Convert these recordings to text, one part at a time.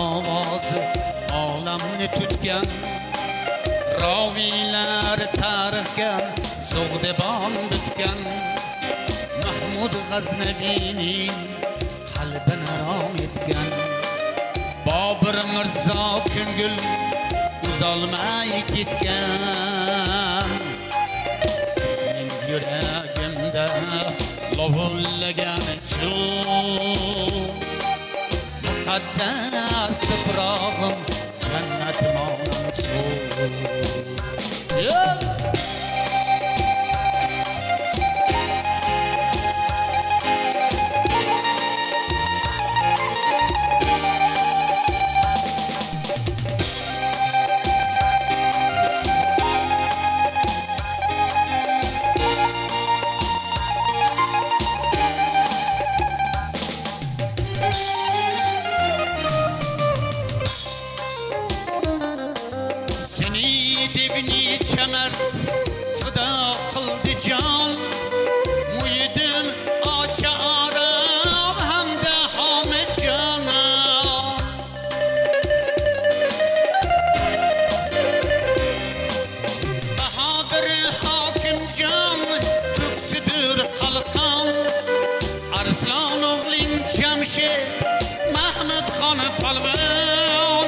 Ovozi olamni tutgan, roviylar tarixga So'g'dibon bitgan. Mahmud G'aznaviyning qalbini rom etgan. Bobur Mirzo ko'ngil uzolmay ketgan. Isming yuragimda lovullagan cho'g', muqaddas tuprog'im jannat monand suv. Fida qildi jon, Muyiddin ocha aram hamda Homidjon. Bahodir Hokimjon ko'ksidir qalqon, Arslon o'g'ling Jamshid, Mahmud xon polvon,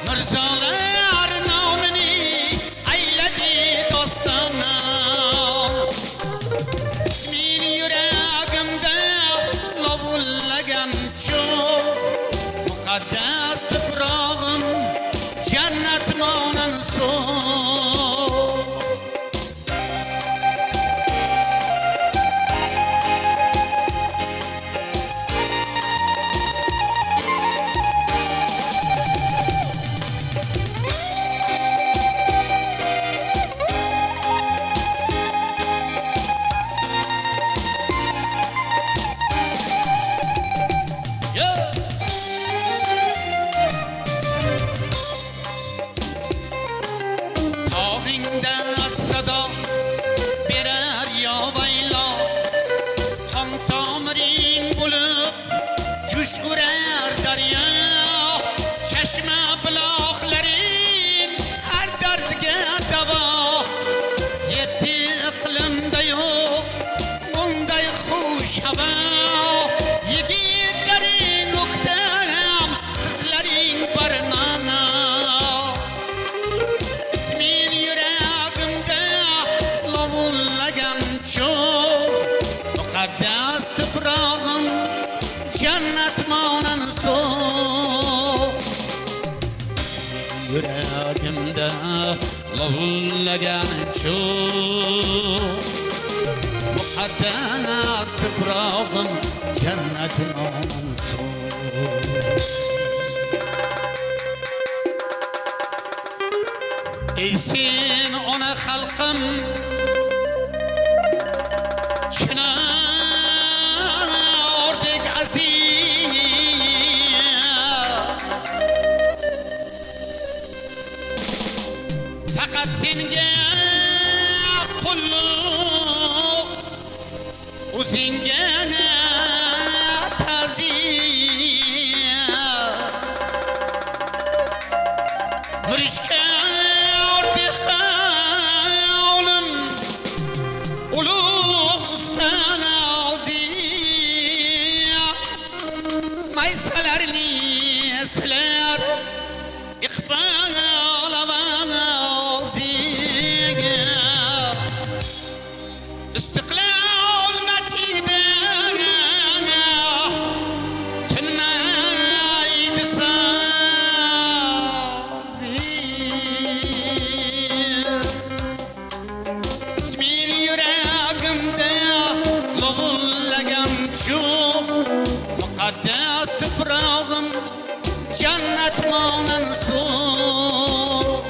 Mirzolar nomini ayladi doston. Men yuragimda lovullagan cho'g', muqaddas tuprog'im jannat monand suv. Tog'ingda sado berar yovaylo, qon tomiring bo'lib jush urar daryo, chashma buloqlaring har dardga davo. Yetti iqlimda yo'q bunday xush havo, yigitlaring o'ktam, qizlaring barnana. Muqaddas tuprog'im jannat monand suv. Yuragimda lovullagan cho'g', muqaddas tuprog'im jannat monand suv. Ey sen ona xalqim, chinordek aziz, faqat senga qulluq, o'zingga ta'zim. Mirishkor dehqonim, ulug' ustozi, maysalarni silar iqbol ovoziga. Istiqlol matida tinmaydi sozi. Isming yuragimda lovullagan cho'g', muqaddas tuprog'im jannat monand suv.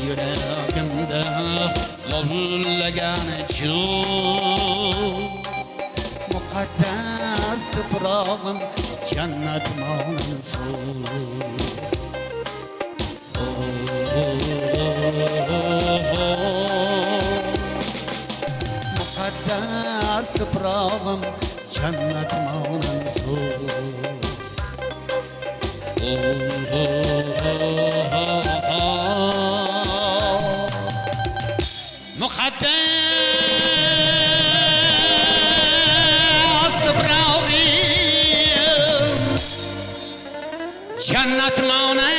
Yuragimda lovullagan cho'g', muqaddas tuprog'im jannat monand suv. Muqaddas tuprog'im jannat monand suv. Muqaddas tuprog'im jannat monand.